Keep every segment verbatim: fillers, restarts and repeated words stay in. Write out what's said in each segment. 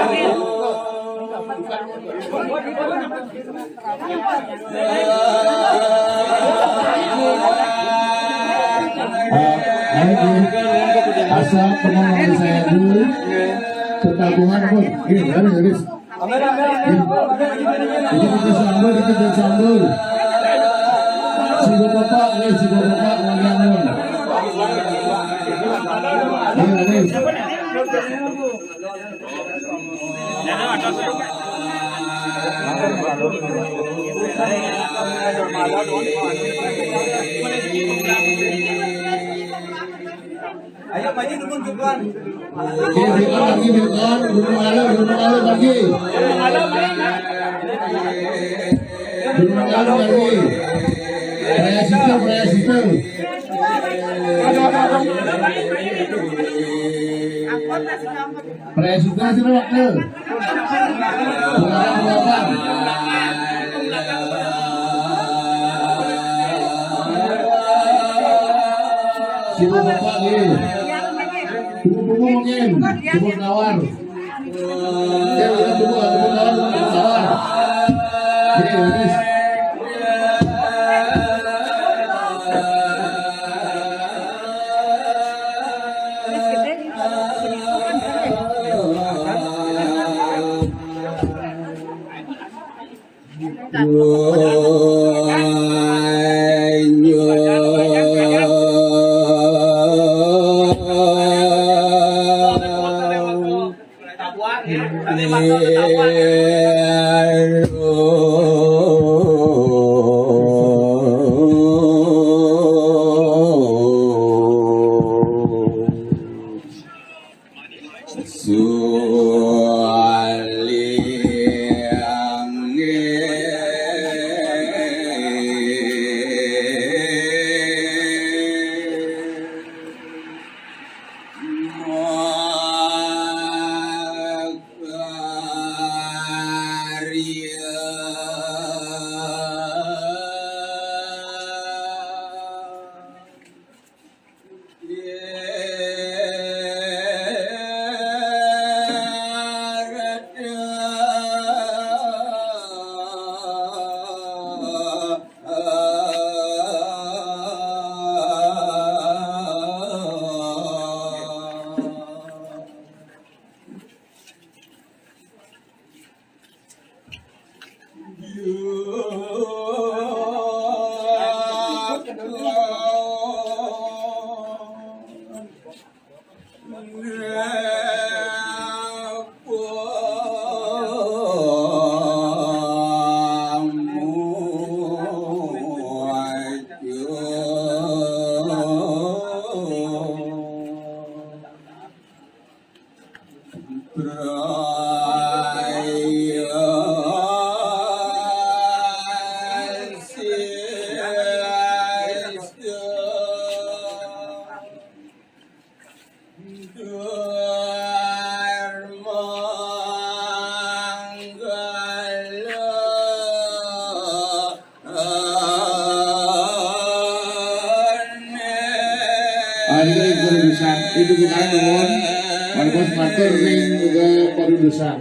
Ayo, asal pengawalan saya dulu. Pertabuhan pun. Ini, ini, ini. Ini kita sambal, kita sambal. Sudah bapak, ya, sudah bapak, ngomong. Ayo, ayo. Ayo, Pak Haji, turun ke depan. Oke, silakan lagi, silakan. Belum ada, belum ada lagi. Belum ada lagi. Presiden, presiden. Presiden sudah wakil. Sekarang berapa? Sibuk apa nih? Tunggu-tunggu mungkin. Tunggu tawar. Ya, udah tunggu, tunggu tawar, tunggu tawar. Oke, habis. Ayo, padudusan. Itu bukan nuwun. Matur ring padudusan.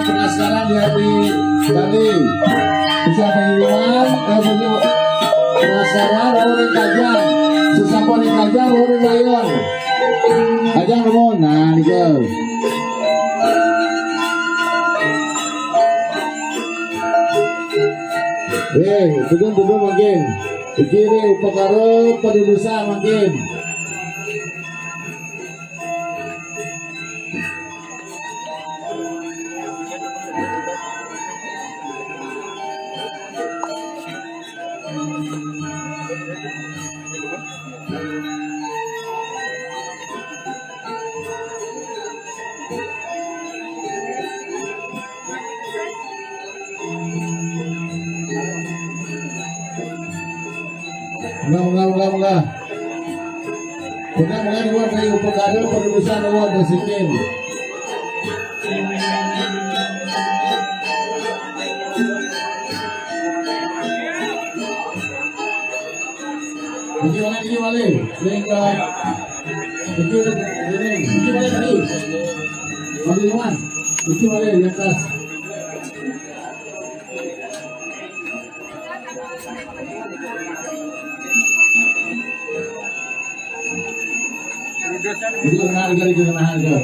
Penasaran di hati tadi. Bisa pengumuman, eh, punya penasaran, orang Kajang. Sesapa di Kajang, orang Bayar. Kajang, come on. Nah, nih, guys. Eh, turun, turun makin. Iki ni upakara padudusan makin. Mula, mula, mula, mula. Mula, mula, mula, dari upakara padudusan awak bersikin. Ini mana, ini mana? Ini ke, ini, ini, ini mana tadi? Ambil mana? Ini mana di atas? Itu harga, itu harga.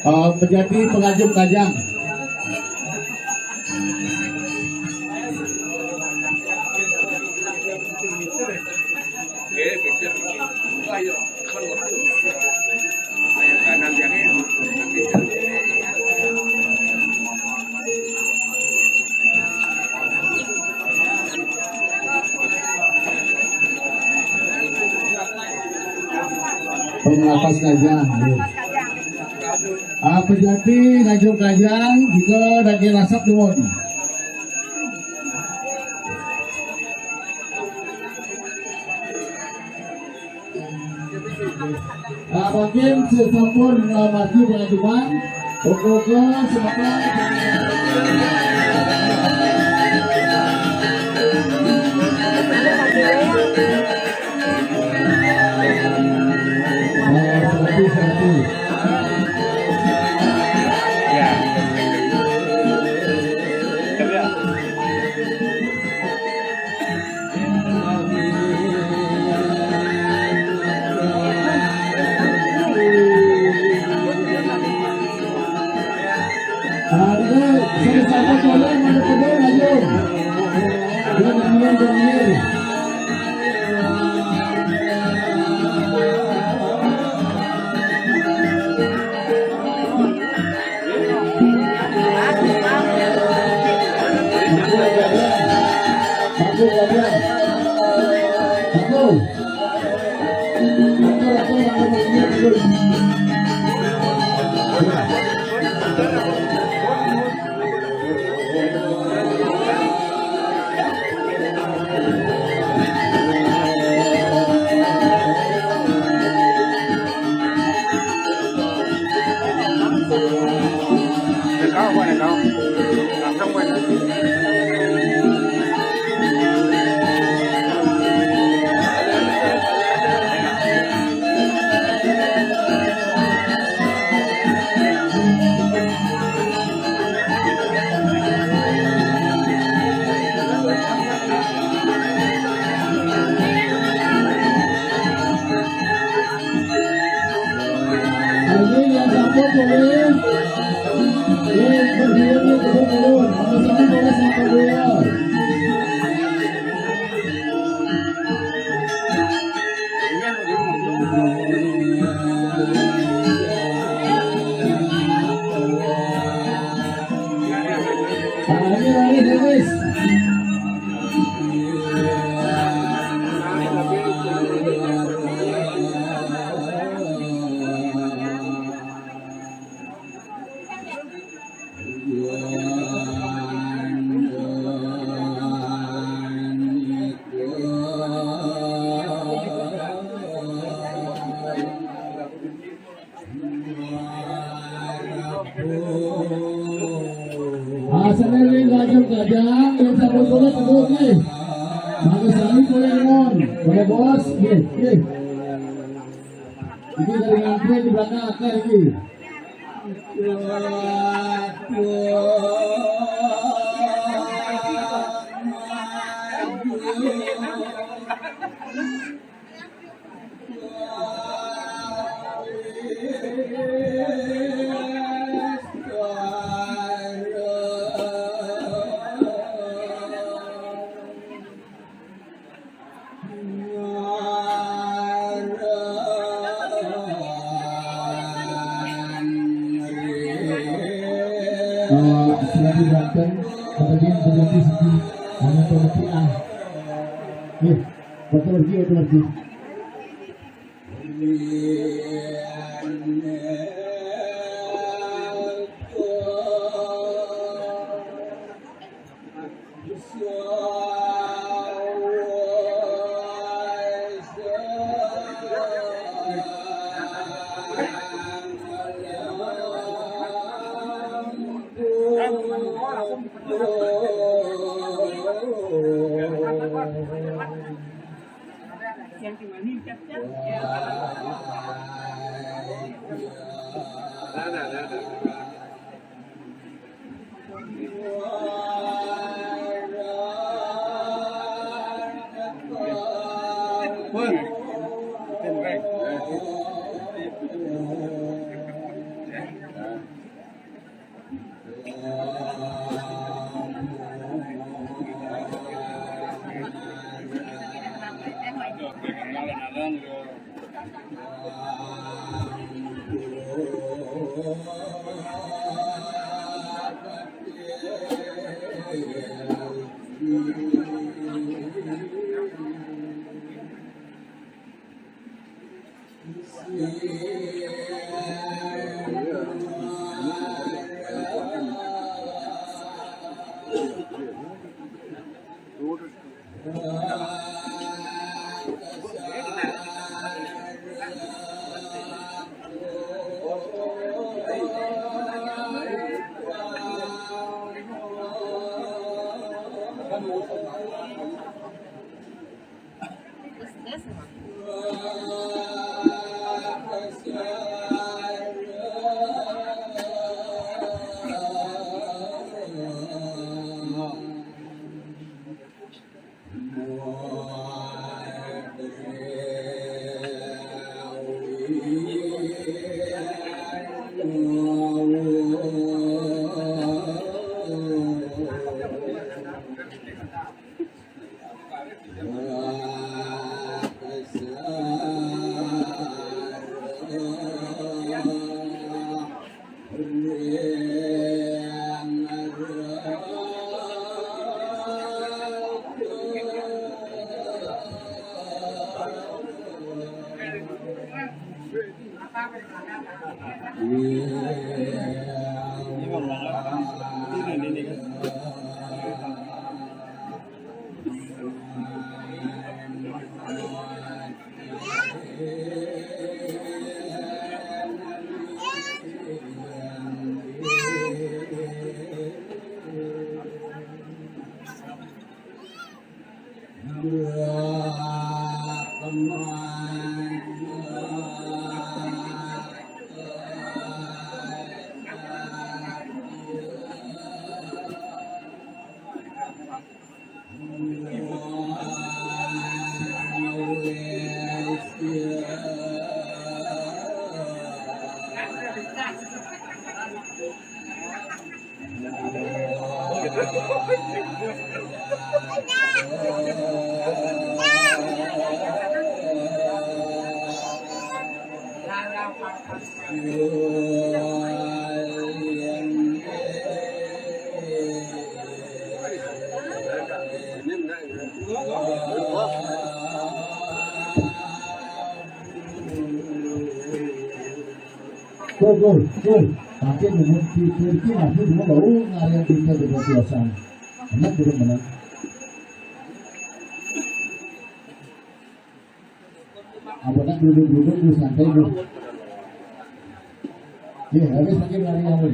Eh, pejati pengajum kajang. Pengelapas kajang, nggih. Ah, pejati ngajum kajang, kita daging rasap dumun. Ah, mungkin sesampun, ah, maju pengajuan. Oke, oke, sebentar. Ah, satu, satu. Ya. Tapi ya. Ini yang satu boleh. Ini berdiri turun. Kalau sini boleh sampai dua. Ini lari terus. Asal ini ngajak kajang, yang sabun boleh teguh ni. Mana selalu boleh mon, boleh bos, ni, ni. Ini dari ngantri di belakang akar ni. Eh, selalu datang, kemudian berhenti sini, hanya berhenti ah. Eh, betul lagi, betul lagi. Tuh, tuh, tuh. Pakai dengan pikir ki masih dulu baru ngarian kita dengan kekuasaan. Enak, bener, bener. Abona duduk-duduk di santai, Bu. Ye, habis lagi lari awal.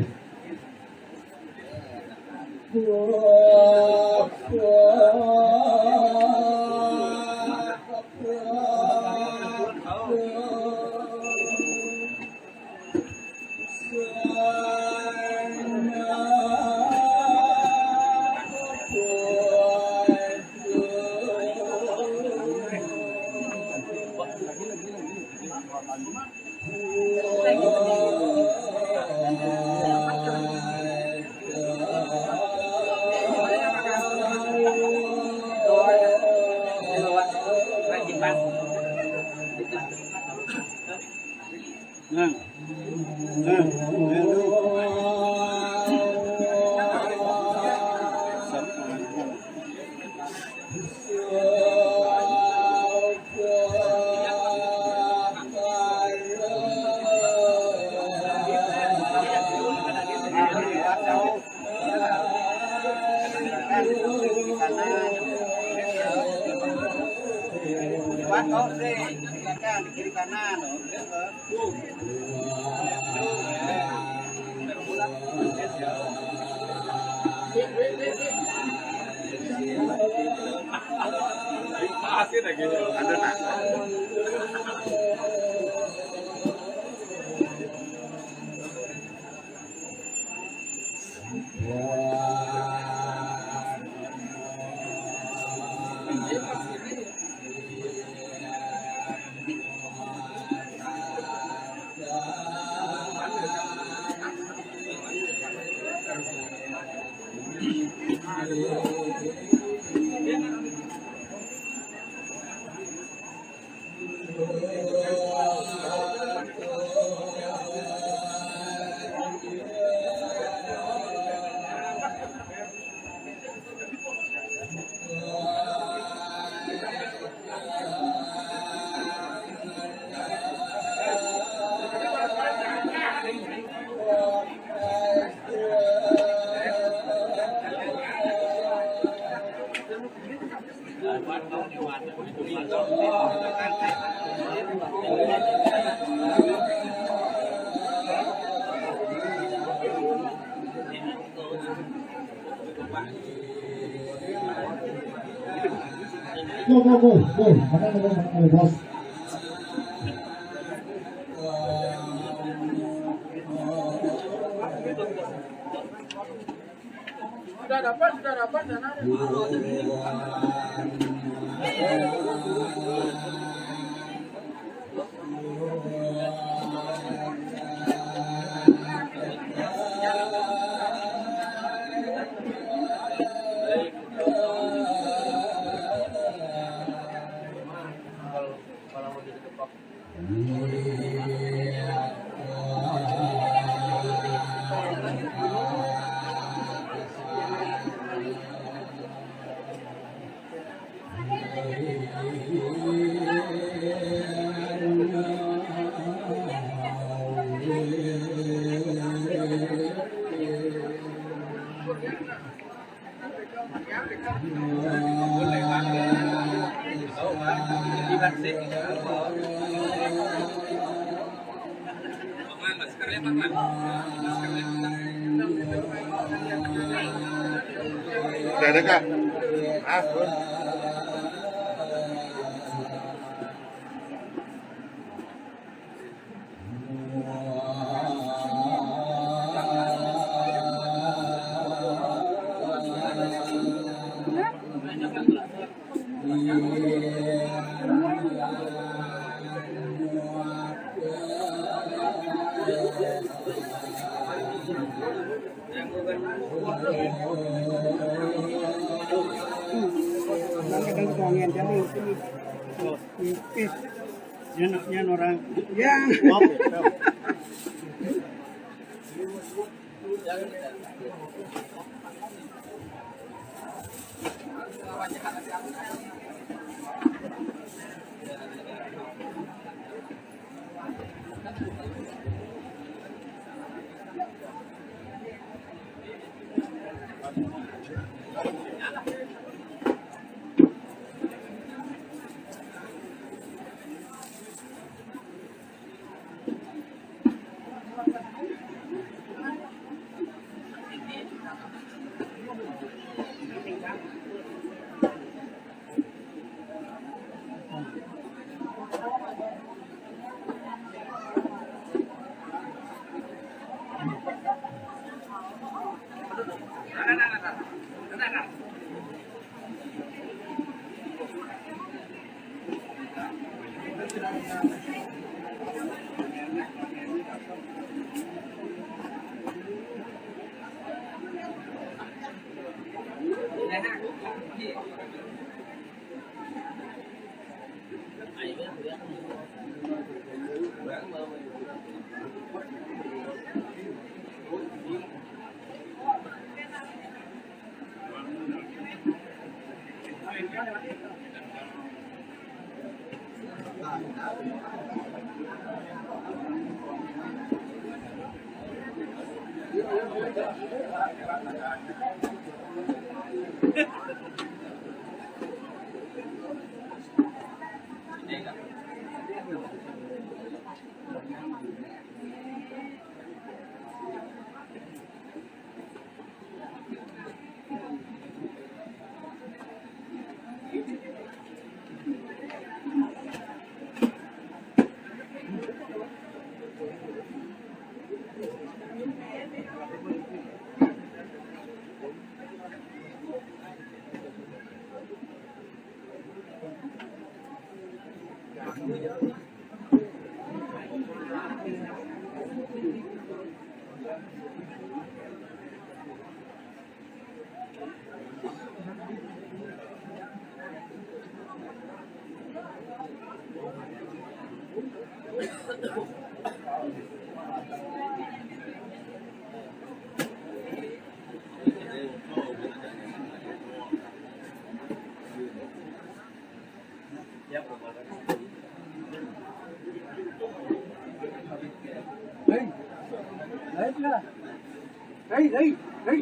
Go, go, go, go. Makan dulu, makan dulu, bos. Sudah dapat, sudah dapat, dan ada. Udah ada, Kak? Ah, belum. Yan, yan orang. Yan. Hey, hey, hey, hey.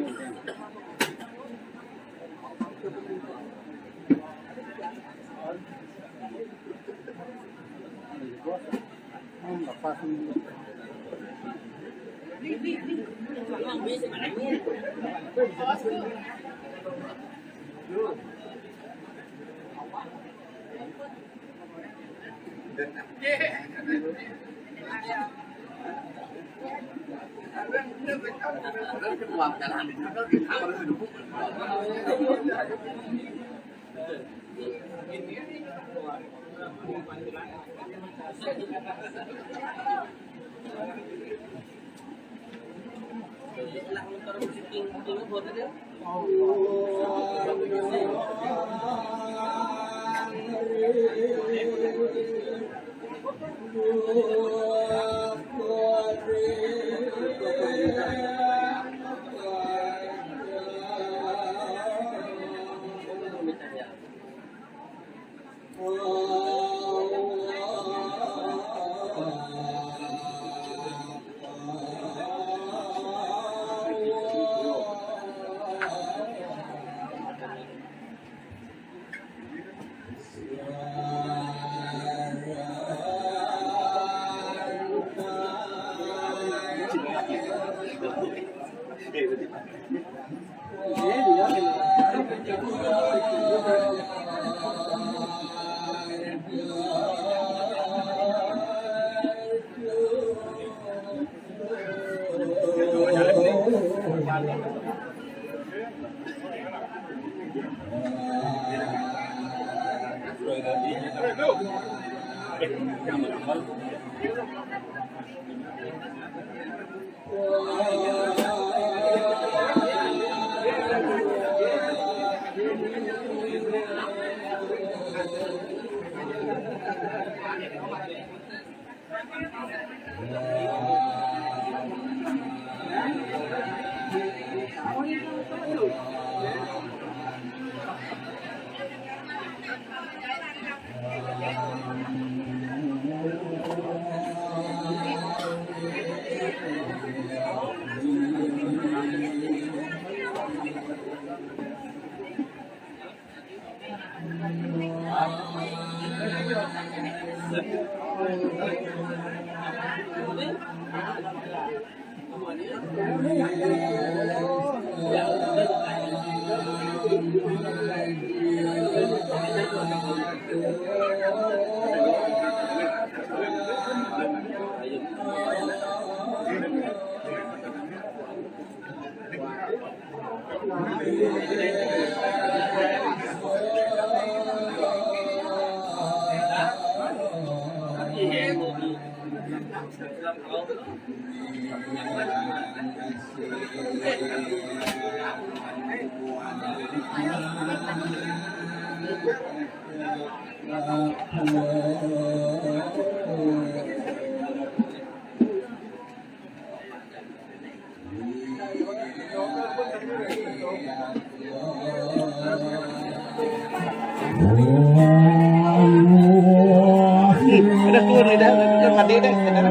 Udah turun, udah, udah, udah, mati, udah, udah.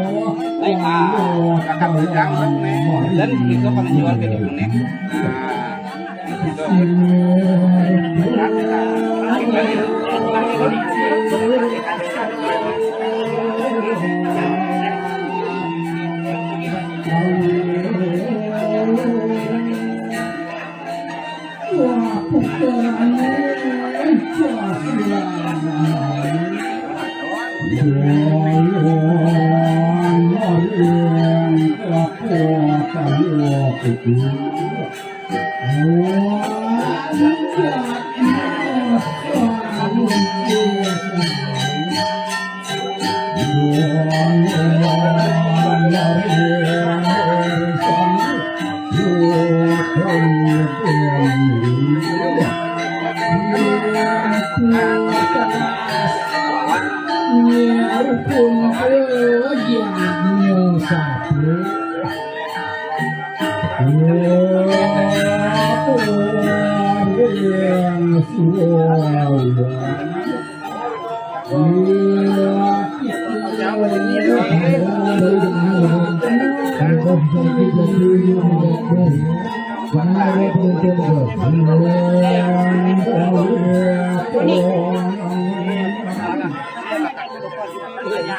Naik, ah, kakak berjalan, nih. Dan itu kalau jual ke dunia. Nah, itu.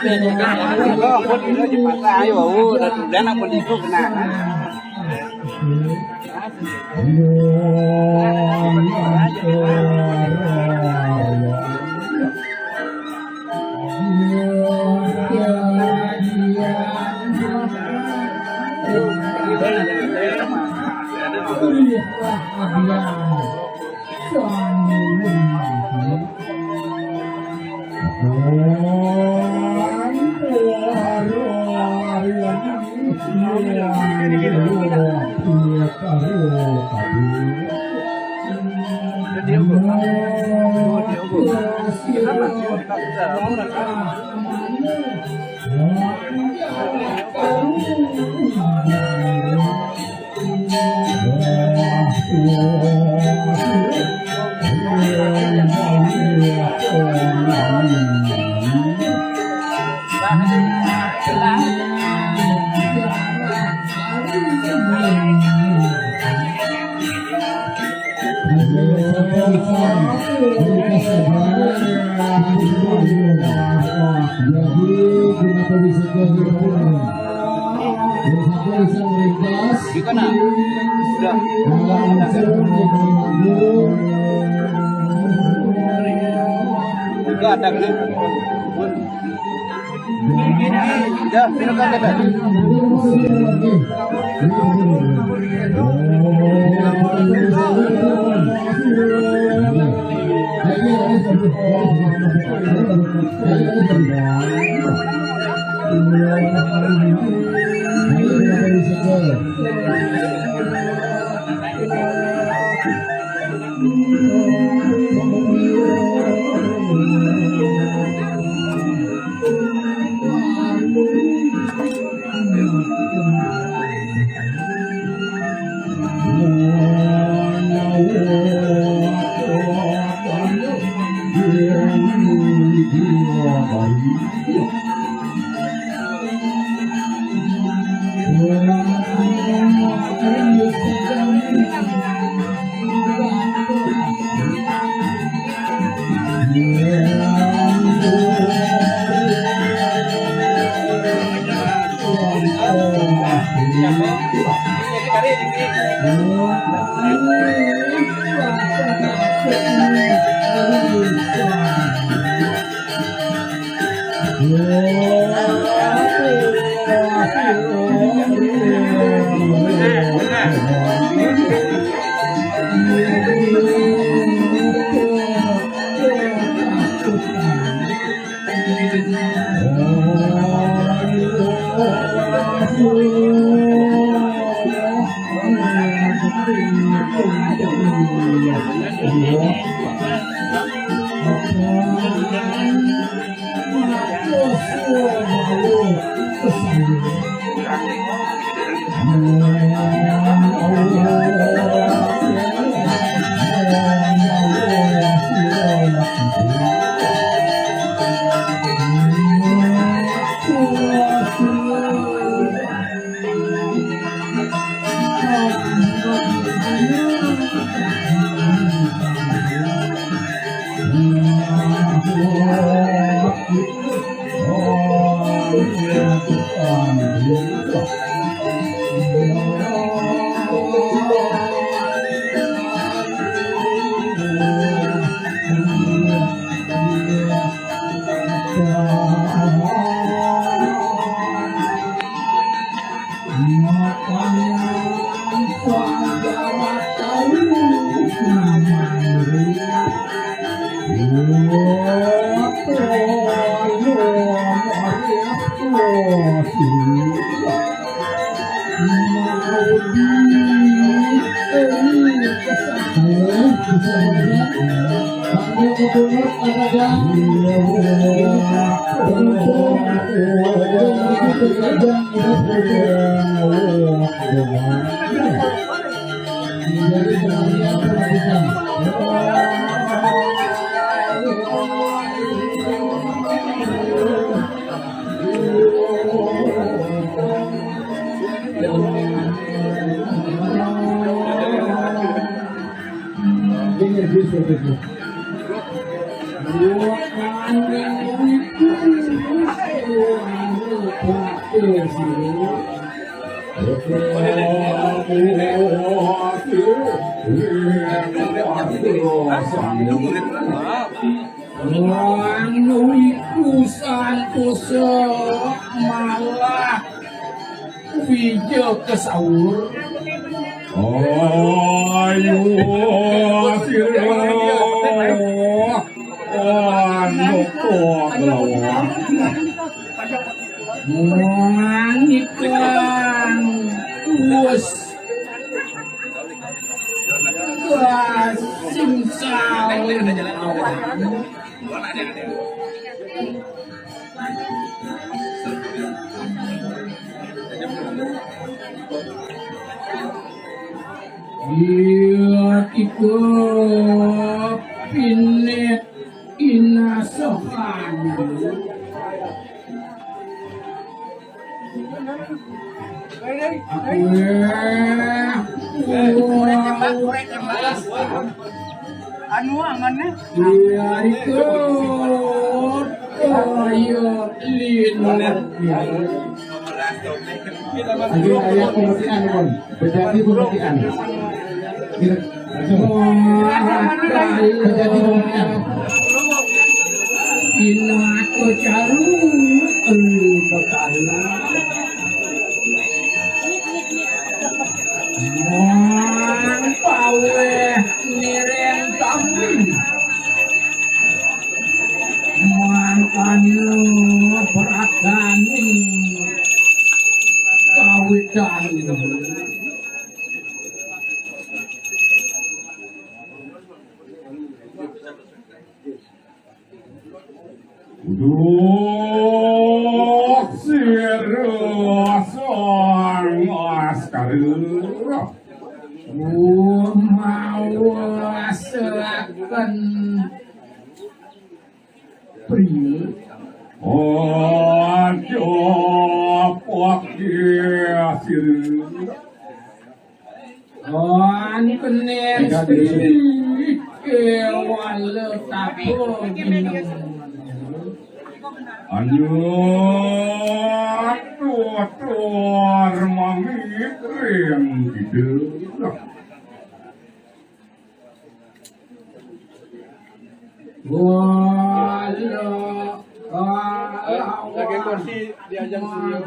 Ayo, ayo, ayo, ayo, ayo, ayo, ayo, ayo, Itu ada kan? Udah, minum kan kita. Anu iku santosa malah wija kesaur. Ayo sira anu kok lawan. Wong ikang wis kasing saling awan. Iya kita pinet inasohan. Anu angannya. Iya itu. Ayo lino. Ayo ayo pemutihan pun. Berarti pemutihan. Kira Terjadi demikian. Pinaka caru, elu betala. Wong paweh nireng tamu. Mangkana peradaning kawitan. Duh, sira sang askara. Mawasaken priya. Aja pakya sira. Wonten ing Sri Kewala Tapa Gineng. Anyut tutur mangit ring Ida. Wala. Lagi kursi diajak Surya.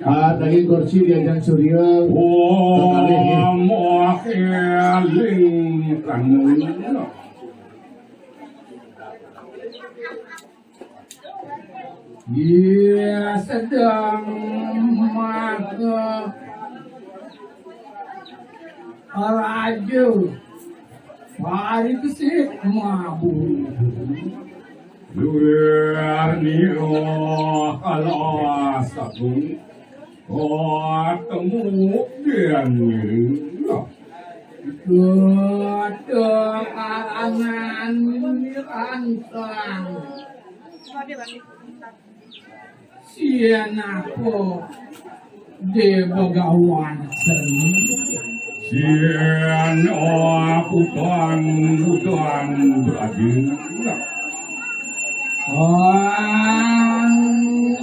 Ah, lagi kursi diajak Surya. Kekalih. Wah, eling kan. Iya, sedang maka raja. Pari besik mabur. Luar nira kalas agung. Ketemu dengan nira. Kota kalangan rantang. Sian apa de Begawan seni? Sian apa bang udan beradi?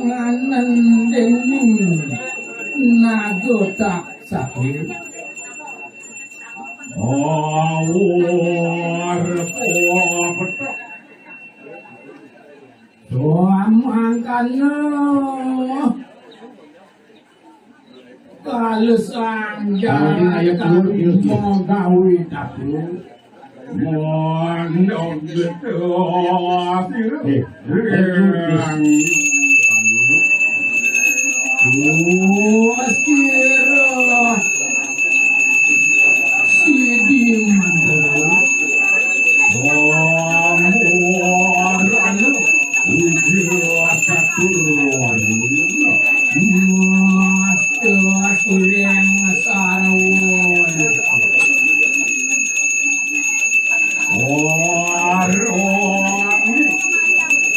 Anganen dening naga tak sakit. Awar apa betok? Mangkana kalesang jagat menggawe tabu. Mondok betul. Eh, Sira Sidi Mandala. Amor anu uji catur. Mas kelas yang sarwa. Warung.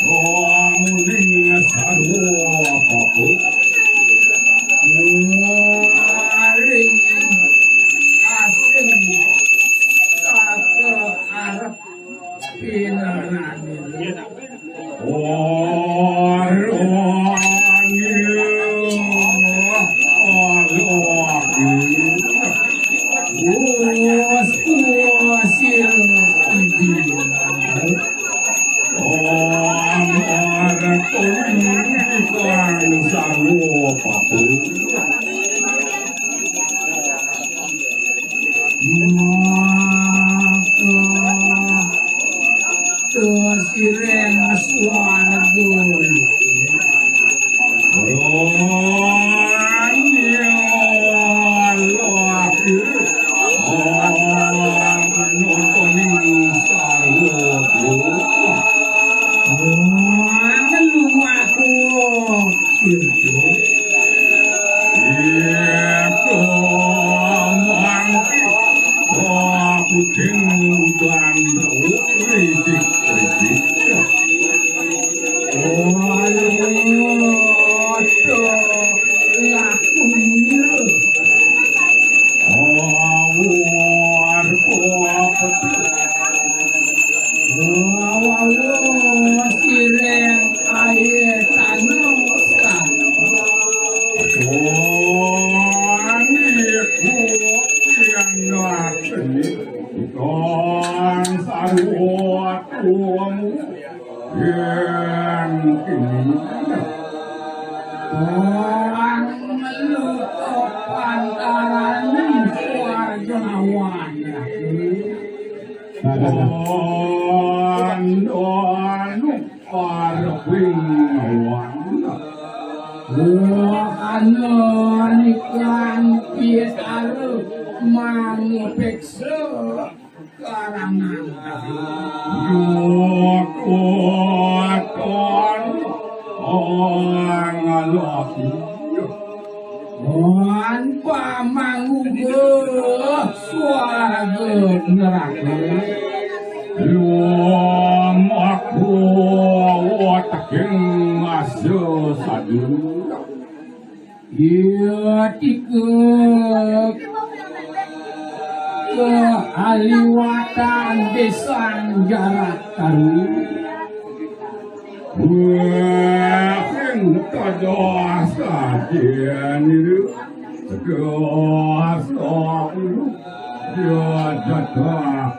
Warung ning sarwa apa? Pinarani. Orang Bos kuasil. Orang Tukang sanggup aku. Maka Sireng swarga. Orang ya Allah. Orang nonton sanggup. Orang lumaku. Iya, kau mangki. Wah, kucing udan. Rijik, rijik. Waduh, lakunya. Awar, apa? Waduh, sireng air tanah, tanah. Wah, ini yang nak ini. Tukang sanggup tuamu yang kini. Orang melukup antaraning swarga awan. Anu Areping awan. Wah, ana nikan piye karo mangepeksa karangan. Yo kuaton orang lagi. Wan pamanguga swarga neraka. Lumaku wateking asa sadurung. Iya tika kehaliwatan desan jarak karu. Wah, kada saja niru. Kada saja. Ya jatah.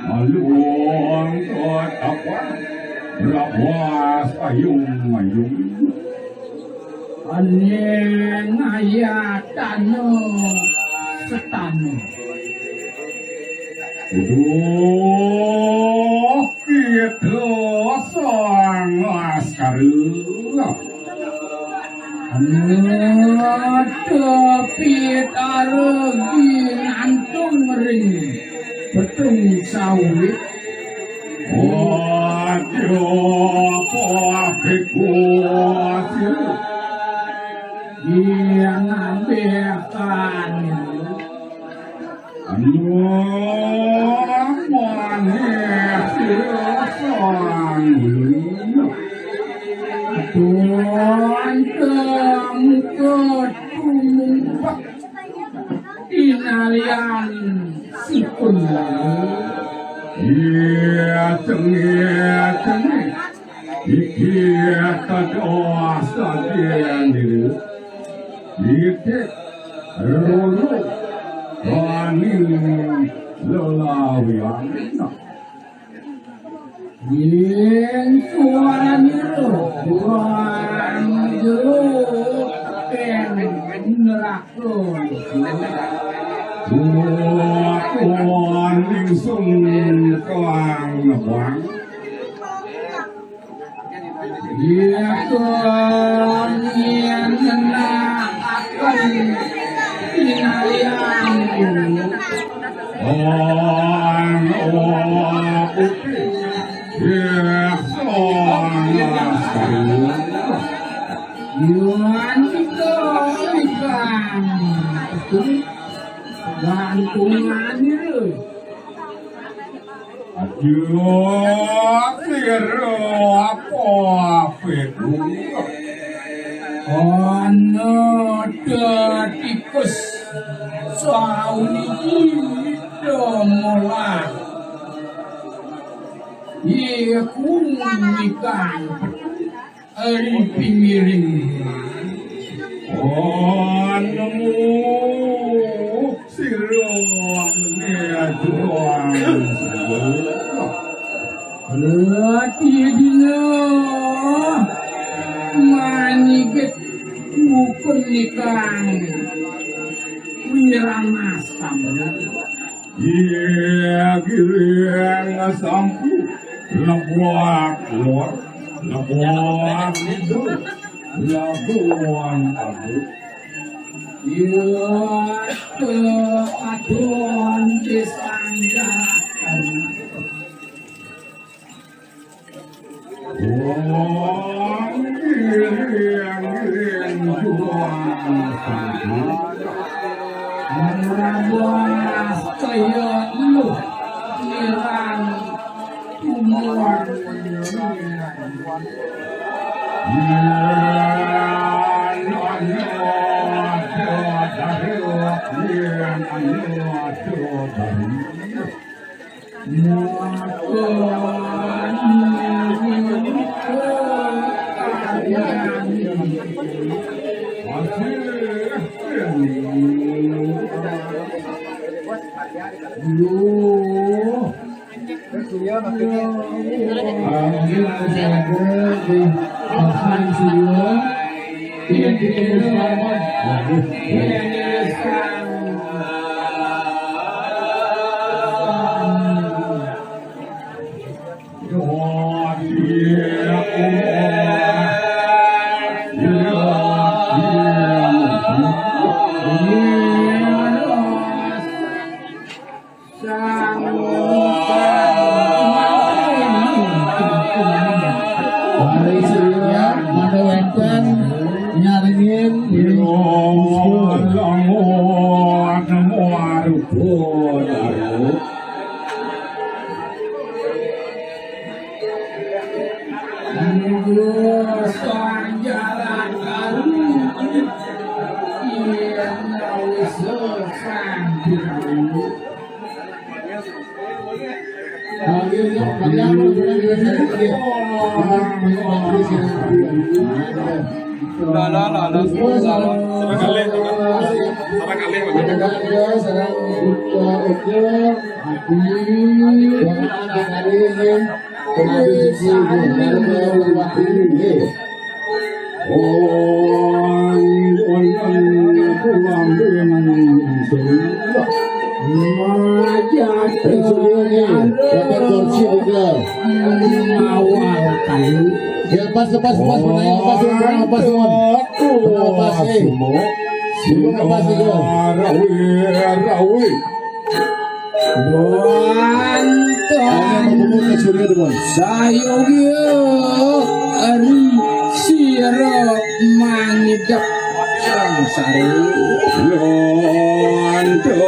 Alung katapan. Rawas ayung ayung. Aneng ayatana setana. Duh, kita sang laskara. Ngetepit aregi ngantung ring petung sawit. Aja papiku asil. Yang ambilkan. Aduh, manis ya, sang. Tuan kamu ketumpak. Inalian sukun. Iya, cengit, cengit. Iki kados sadyan diri. Iki roro kaning lelawian. Yen suarane ro, buang jero, ken neraka. Buang, buang, ningsung kelang nebang. Iya, Tuhan, yen ngenakaken pinalian. Ong, ong, putih. Iya, Tuhan, Tuhan, kita ikan. Gantungan itu. Aduh, kira apa, Pedro? Ana tetikus sauni domolah. Iya kuning ikan. Ari pinggiring. Anu sira ngejrong. Lati dina maniget bukan nikang. Wiramas kamu. Iya, giring sampu. Lebuak luar, lebuak itu, labuan aku. Iya, ke aduan disanggakan. Wong giring-giring juang. Murabas kaya lu nyerang umur. Mari sedaya mangda wénten nyaringin. Lah, lah, lah, lah. Salah kalih, salah kalih. Ya, pas, pas, pas, menang, pas, menang, pas, menang. Menang, pas, eh. Menang, pas, eh. Rawi, rawi. Wonten sayuga ari sira mangidep sangsara. Londo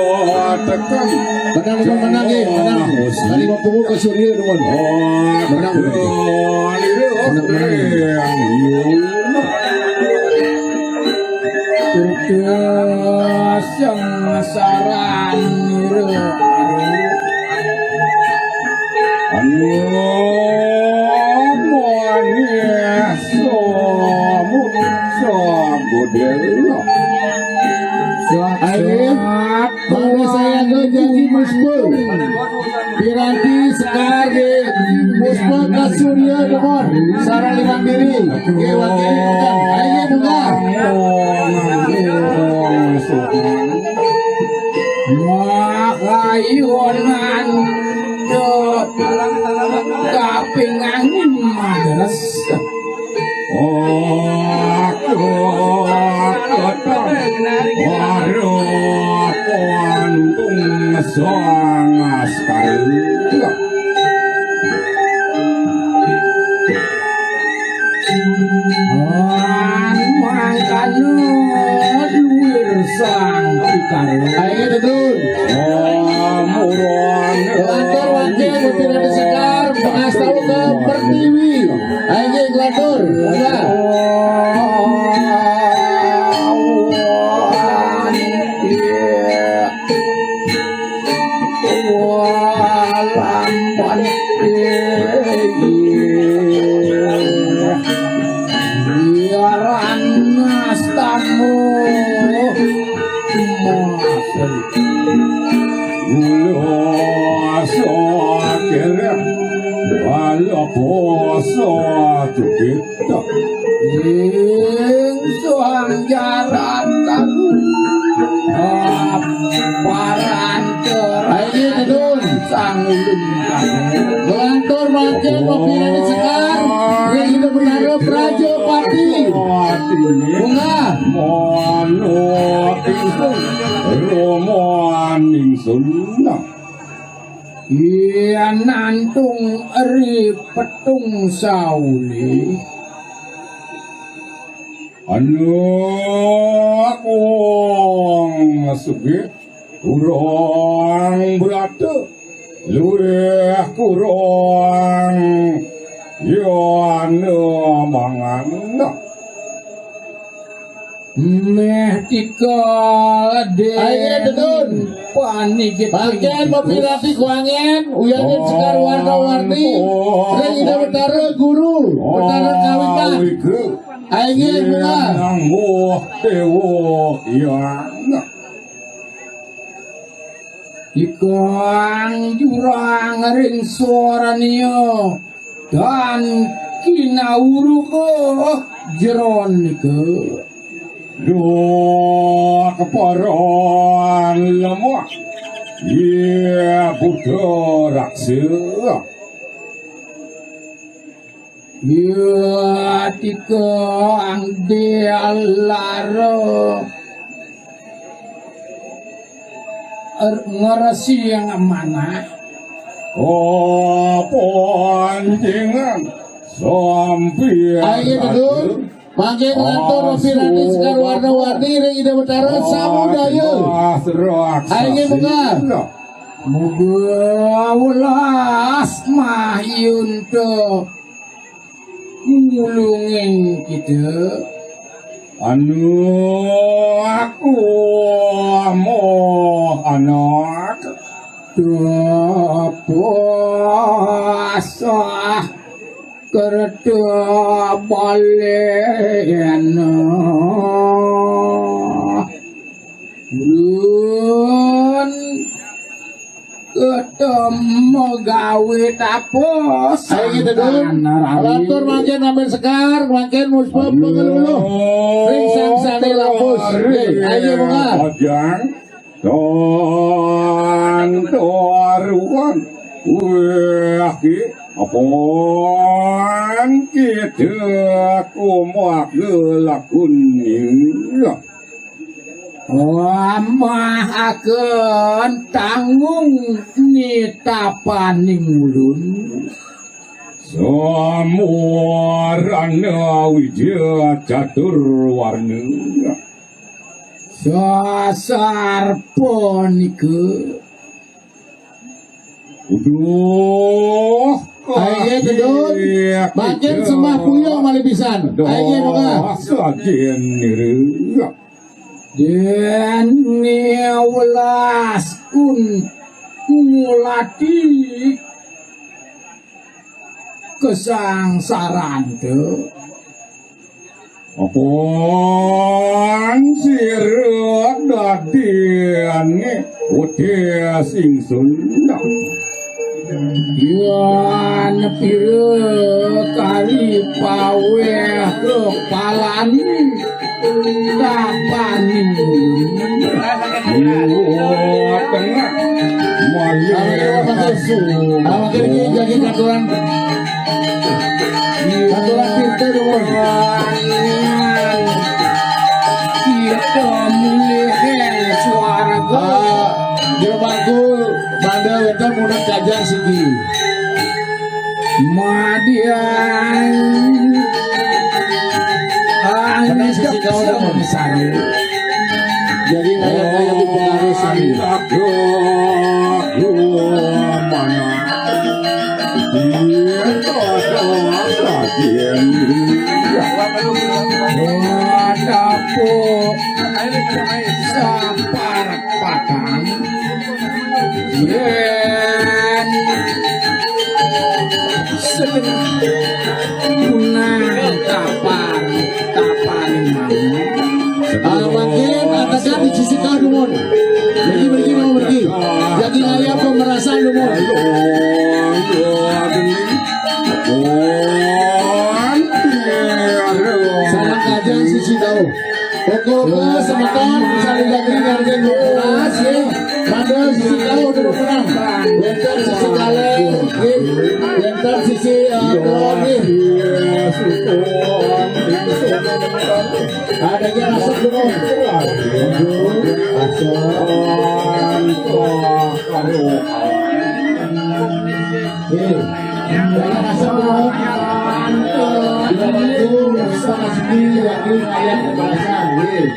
tekan. Menang, menang, menang, eh, menang. Ari mapungu ka surya, nuwun. Menang, menang. Menang, menang. Tugas sangsaran nira. Anu manis somun sabodel. Ayo, mangga sayaga jagi muspa. Piranti sekar nggih, muspa ka surya nuwun. Sareng limang diri. Nggih, wakil ikutan. Ayo, munggah. Wah, ayo, nandha. Kaping angin madres. Aku ketang. Waduh, pantung sangaskara. Mangkana luwir sang pikara. Ayo, Tedun. Lantur wangké Gusti Ratu Sekar, pangastawaka Pertiwi. Ayo, lantur. Mangga. Walamban Yaran nastamu masri. Ulo asa kere, wala poso tukit. Ing suang jalan kaku. Paran terang. Ayo, Dedun. Sang ulun kaku. Melantur mangkin pepinane Sekar. Ring Ida Betara Prajapati. Bunga. Mono ingsun. Romo aning sun. Yen nantung eri petung sauli. Anak wong sugih kurang brata, luwih kurang yana mangan. Meh tika den. Ayo, Dedun. Panigit. Bagian pepirati kuangen, uyanin Sekar warna-warni, ring Ida Betara Guru, Betara Kawitan. Ayo, Bunga. Nang wah dewa iya. Ikang jurang ring swarania dan kinawruka jeronika. Duh, keparan lemah. Iya, Buddha Raksa. Ya, tika angde lara. Er, ngeresi yang mana? Oh, pancingan. Sampai ayo, Dedun. Mangke nglantur pepirati Sekar warna-warni ring Ida Betara samudaya. Ayo, Bunga. Muga welas mahyunta mulunging kita. Anu aku moh anak. Tapasa kerta balena. Ulun Ketem gawe tapos. Ayo kita dulu. Tanah rawi. Lantur mangkin ambil Sekar, mangkin musbab pengelulu. Ring sang sane lapus. Nih, ayo, Bunga. Ojang. Ton toruan. Wah, ki. Apaan kita kumak gelakun ini? Wamahaken tanggung nitapaning ulun. Samurana wija catur warna. Sasar punika. Uduh. Ayo, Dedun. Makin sembah puyung malih pisan. Ayo, Bunga. Sajen nira. Dene welas kun ngulati kesangsaraan te. Apaan sira dadi ane uti sing sunda? Yan pira kali paweh kepalani kapaning. Tengah. Malih. Awak ini jadi katuran. Katuran kita dulu. Kita mulih suara. Ah, dia bakul. Pada wétan munah kajang siki. Madian. Menang sisi kau dah, Bang. Sari. Jadi, ngajak-ngajak di pengaruh sari. Aduh, aduh, mana? Iya, ada kajian. Ada po. Sapar. Patang. Yén Setengah punah kapan, kapan mau. Ah, mangkin atakan di sisi kau dumun. Bagi, bagi, mau bagi. Jadi ayah pemerasan dumun. Salah kajian sisi kau. Pokoknya semeton bisa dijaga harga dua belas ya. Pada sisi kau terus menang. Wonten sisi kalih, nggih. Wonten sisi, eh, kulon, nggih. Ada yang masuk dulu. Masuk. Nggih. Ada yang masuk dulu. Kita bantu, kita kasih, ya, ini kayak pembahasan, nggih.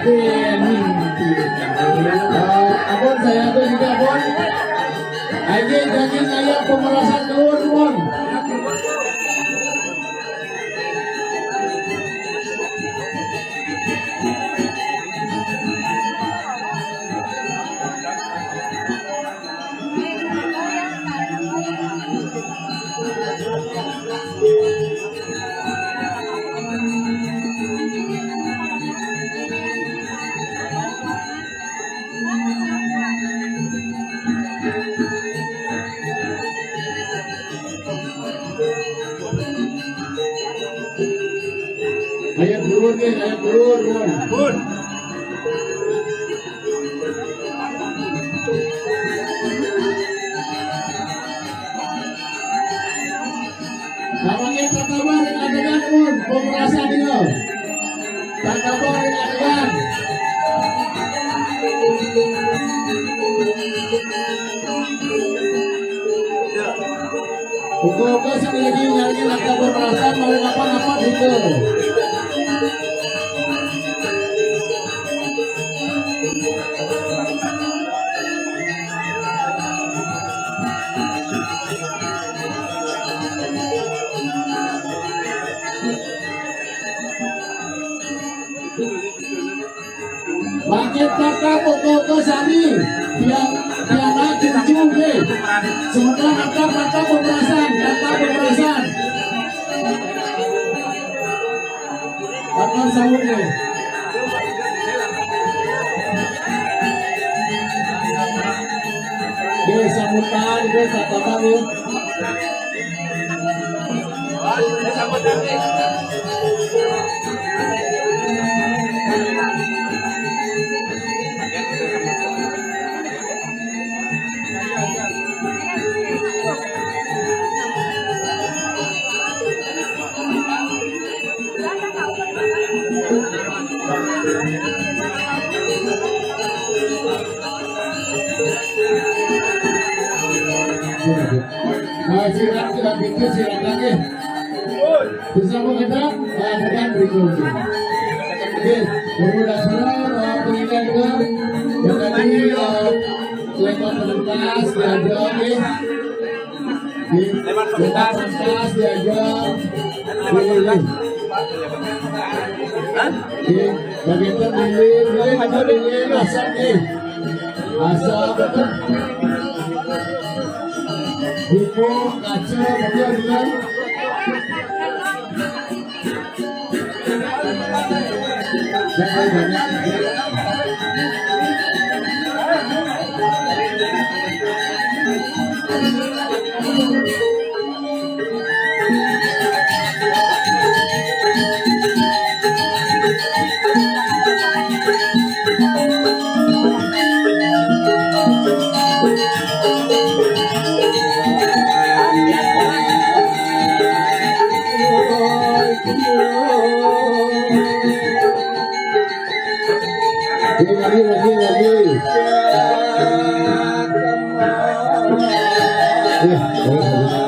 Eh, ampun, saya tuh juga, pun. Ayo, daging ayam pemerasan telur, pun. Ayo turun nih, ayo turun, turun. Pun. Namanya tatabar dengan, dengan pun pemerasan itu. Tatabar dengan, dengan. Oke, oke, sekali lagi nyari langkah pemerasan, mau apa-apa gitu. Bangkit kakak pokok sami. Biar, biar aja ujung deh. Sementara kakak, kakak pemerasan, kakak pemerasan. Kakak sahur deh. Deh, sambutan, deh, kakak deh. Nah, silakan, silakan, silakan, ya. Bisa menghadap, eh, dengan berikutnya. Oke, pemuda senior, eh, pengiring ke, yang tadi, eh, lewat pentas, diajak, ya. Oke, lewat pentas, diajak. Oke, oke. Oke, bagian lilin, lilin, lilin, asap, eh. Asal betul. Buku, kaca, betul, betul. Jangan banyak. Lagi, lagi, lagi, lagi. Eh, oh, oh.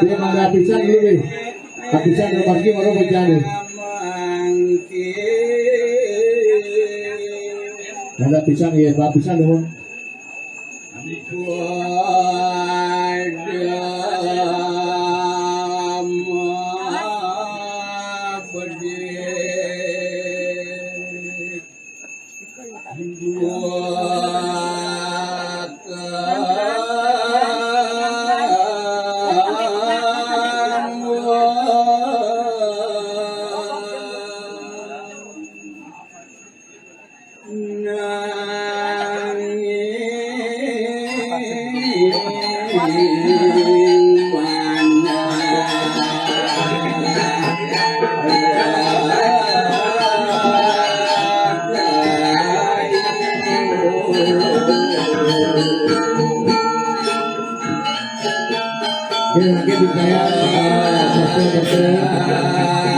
Dia mangga pisan ini. Pisan, margi mara pisan. Ada pisan, ya, Pak, pisan, nuhun. Oke, lagi di saya, eh, betul, betul.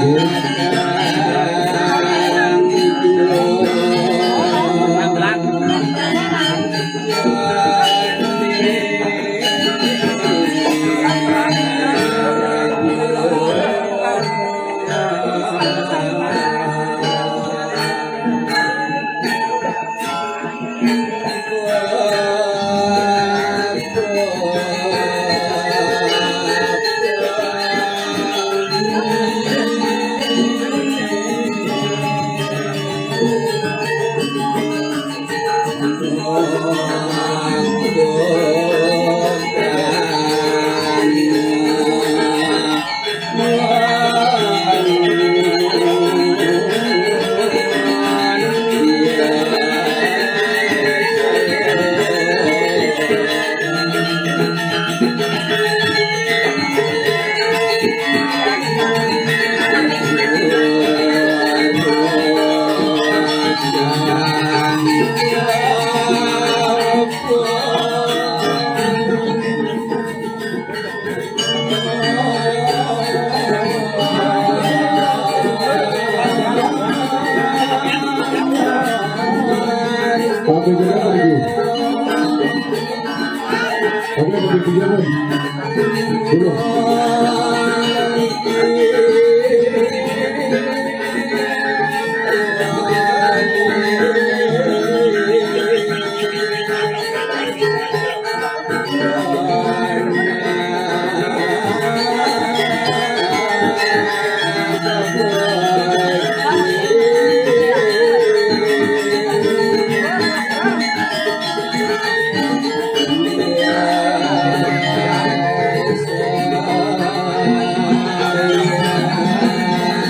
Oke, kita pergi. Oke, pergi, pergi, pergi. Dulu.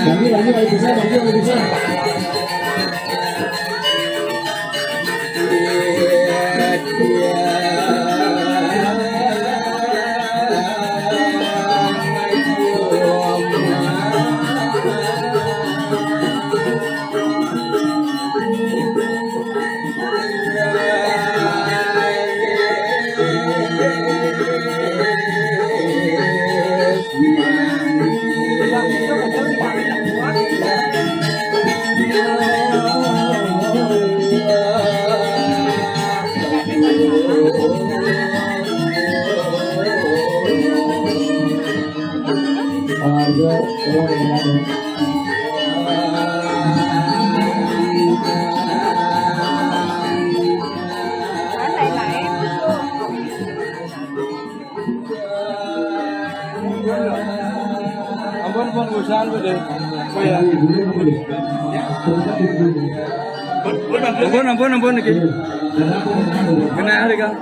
Lagi, lagi, lagi bisa, lagi, lagi bisa. Ampun, ampun, usahaan, Bu, deh. Oh, ya. Ampun, ampun, ampun, niki. Kena hari, Kang.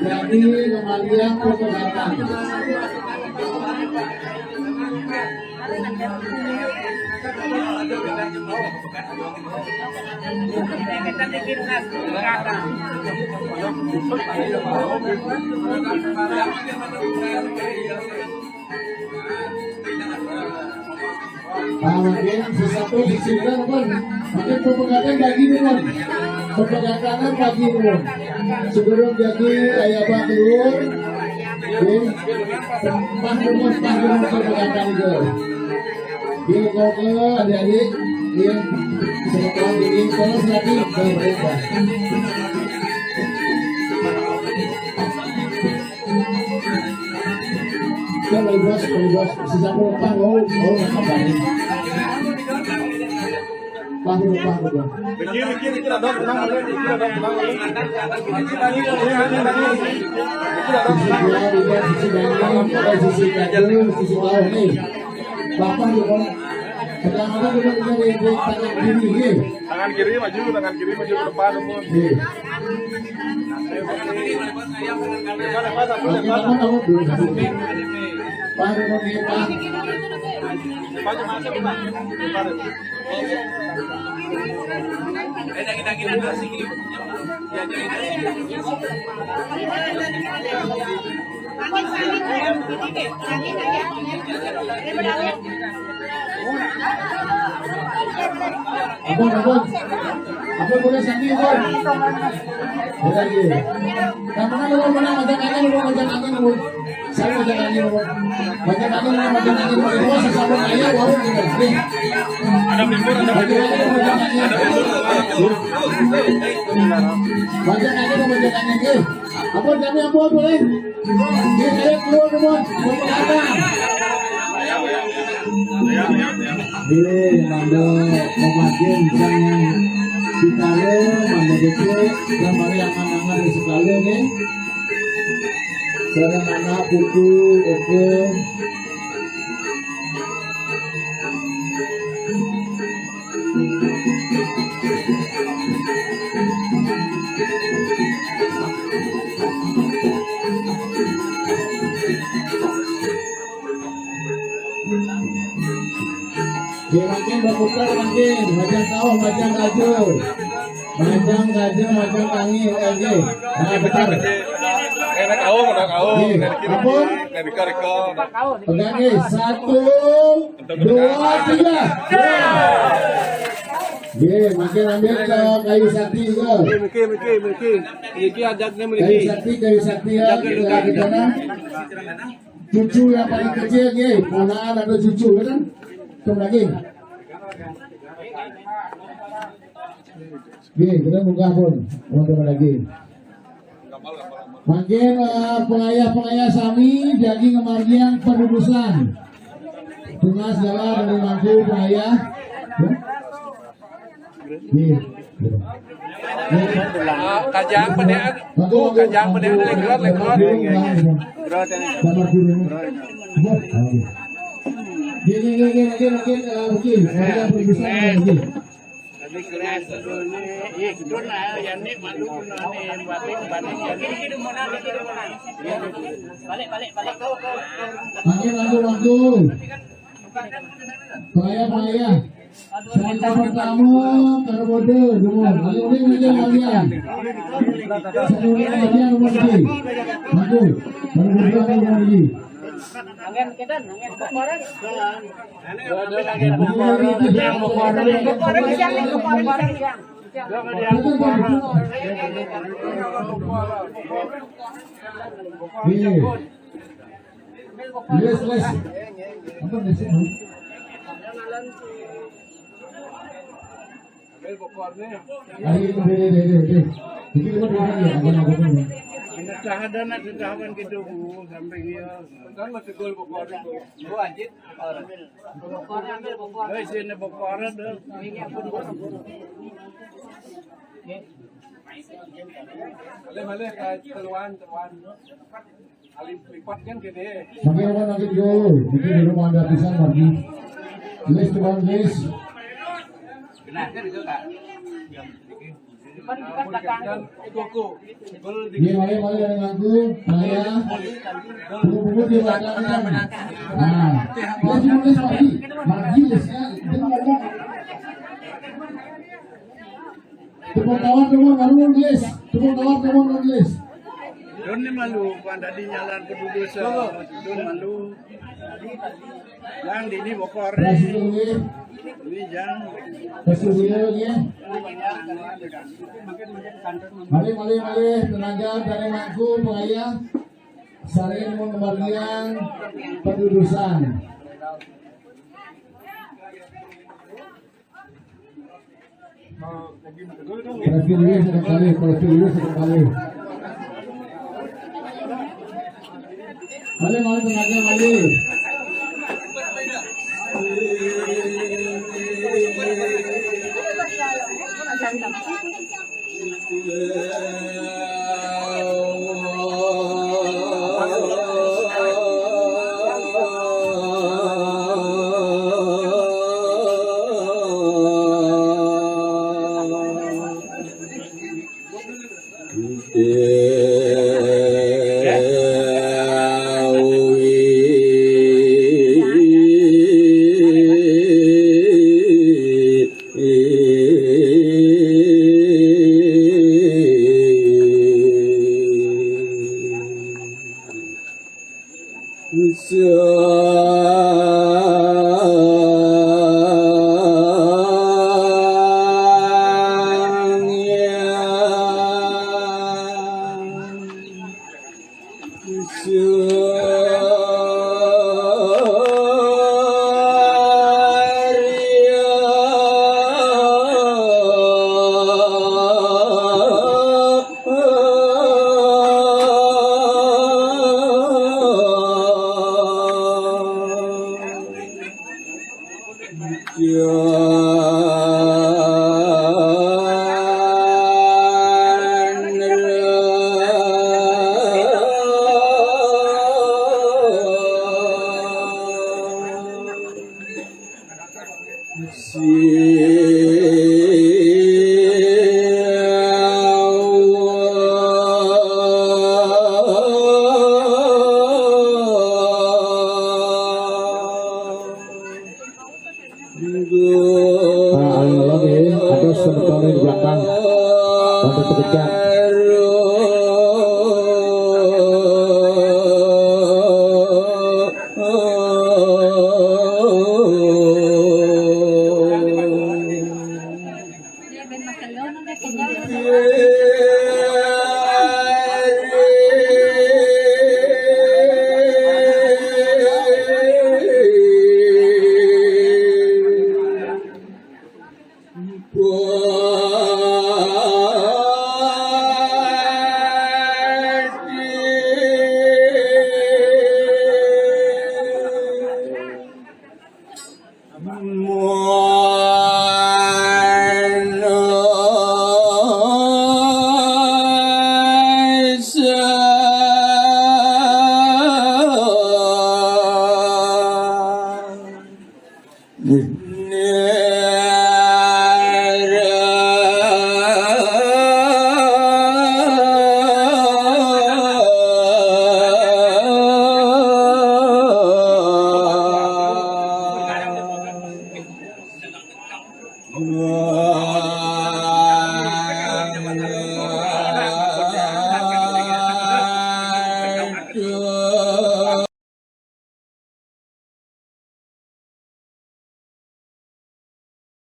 Jadi, kembalian ke pendatang. Nah, mungkin sesuatu di sini kan, mungkin pepegatan bagi dulu. Pepegatan bagi dulu. Sebelum jadi ayah bang dulu, ya, pah dulu, pah dulu pepegatan itu. Dia kau ke adik-adik, dia sekolah di kelas lagi, baik-baik. Kan bebas, bebas. Sisa penumpang, oh, oh, apa ini? Paham, paham, paham. Mikir, mikir, mikir, ada tenang, ada mikir, ada tenang, ada. Mikir, tadi, tadi, tadi, tadi. Mikir, ada tenang. Sisi dia, dia, sisi dia, sisi dia, sisi bawah nih. Bapak, ya, Bang. Pertama kan kita, kita di, di tangan kiri, ya. Tangan kiri maju, tangan kiri maju ke depan, Bang. Iya. Ampun, ampun. Ampun, boleh sini, ampun. Boleh lagi. Yang mana lu menang, ajak angin, lu ajak angin, lu. Saya ajak angin, lu. Ajak angin, lu, ajak angin, lu. Lu sesama aja, lu, gitu. Nih. Ada bubur, ada bubur. Ajak angin, lu, ajak angin. Ajak angin, lu, ajak angin, nih. Ampun, kami ampun, boleh? Nggih, ayo keluar semua. Mau ke belakang. Nggih, mangga memakai misalnya gitare, mangga dikit, dan mari yang anak-anak di sekali, nggih. Sareng anak putu, oke. Dia makin berputar makin, macam kau, macam raja. Macam raja, macam tangi, oke. Nah, putar. Enak kau, enak kau. Oke, ampun. Dari kau, dari kau. Pegang, oke. Satu, dua, tiga. Ye, makin ambil ke kayu sakti ke? Mungkin, mungkin, mungkin. Mungkin adatnya kayu mungkin. Sakti, kayu sakti ya. Adatnya kita, kita, nah. Cucu yang paling kecil, ye, ponakan atau cucu, ya kan? Itu lagi. Ye, kita buka pun, teman-teman lagi. Mangkin, eh, pengayah-pengayah sami jagi ngamargiang padudusan. Tunas jala dari mangku pengayah. Ya? Nih. Ah, kajang penean. Mangku, tuh, kajang penean, lekor, lekor. Kamar guru. Gini, gini, gini, gini, gini, eh, begini. Pengayah padudusan, begini. Balik, balik, balik. Mangkin, mangku, mangku. Pengayah, pengayah. Sangka pertama, karo mode, dungu. Lalu ini meja bagian. Satu ini bagian, mangku. Mangku. Karo mode, karo mode. Angin, kita, angin, kemarin. Yes, yes. Apa biasa, Bu? Ayo, deh, deh, deh, deh. Ini kita dulu ya, apa namanya? Kita tahan dan ada tahapan gitu, Bu, sampai dia. Kan masih gol pokoknya, Bu. Bu, anjir. Wis, ini bokor ada. Malih, malih, ka teluan, teluan. Alih lipat kan gede. Sampai orang lagi yo, mungkin belum ada pisan lagi. List, teman, list. Benar kan itu, Kak? Iya, mari, mari, yang ngaku, saya. Tunggu, tunggu, dia baca, kan. Nah, dia cuma nulis lagi. Lagi, ya, sekali. Tepuk tangan, tepuk tangan, Nulis. Tepuk tangan, tepuk tangan, Nulis. Don ni malu, kuan tadi nyalan kedudusan. Don malu. Yang di ni bokor. Berhasil, Nulis. Ini yang. Berhasil, Nulis, ya. Mari, mari, mari, tenaga dari mangku, pengayah. Saling mengembalikan pendudusan. Profil dulu sekali, profil dulu sekali. Balik, balik, tenaga, balik. Nah, alon-alon ya, ada semeton di belakang. Bantu pekerja.